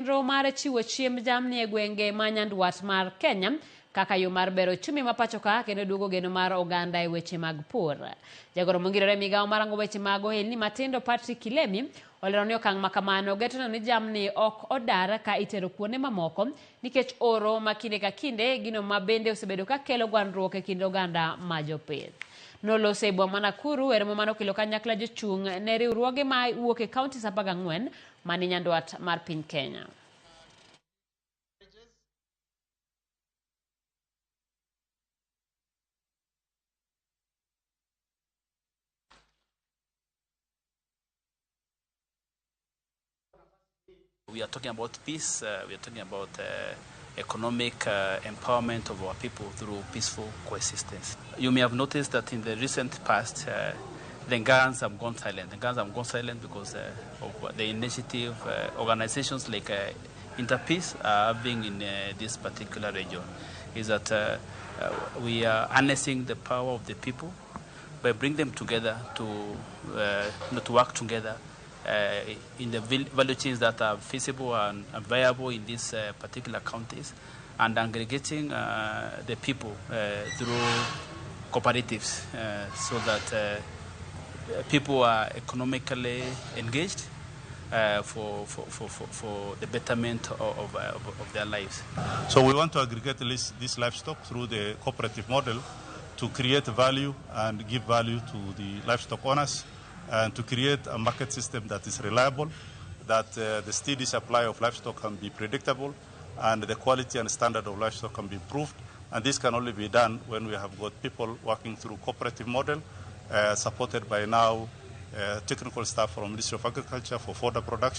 Chenro mar chiwo chiemb jamni e gwenge ma nyandwat mar Kenya kaka yo mar bero ochumi ma pacho ka kendo duogo geno mar oganda e weche mag pur. Jagoro mongirore e migawo marango weche mag ohelni matindo Patrick Kilemi olero ni okang' ma kamano geto neno ni jamni ok odar ka itero kuonde mamoko nikech oro ma kinde ka kinde gino ma bende osebedo ka kelo gwandruok e kind oganda ma jopith. Noloso e boma ma Nakuru e romo mane okelo kanyakla jochung' ne riwruoge ma wuok e counties 14 mani nyandwat mar piny Kenya. We are talking about peace, we are talking about economic empowerment of our people through peaceful coexistence. You may have noticed that in the recent past, the guns have gone silent. The guns have gone silent because of the initiative organizations like Interpeace are having in this particular region. Is that we are harnessing the power of the people by bringing them together to work together in the value chains that are feasible and viable in these particular counties, and aggregating the people through cooperatives so that people are economically engaged for the betterment of their lives. So we want to aggregate this livestock through the cooperative model to create value and give value to the livestock owners, and to create a market system that is reliable, that the steady supply of livestock can be predictable, and the quality and standard of livestock can be improved. And this can only be done when we have got people working through cooperative model, supported by now technical staff from Ministry of Agriculture for fodder production.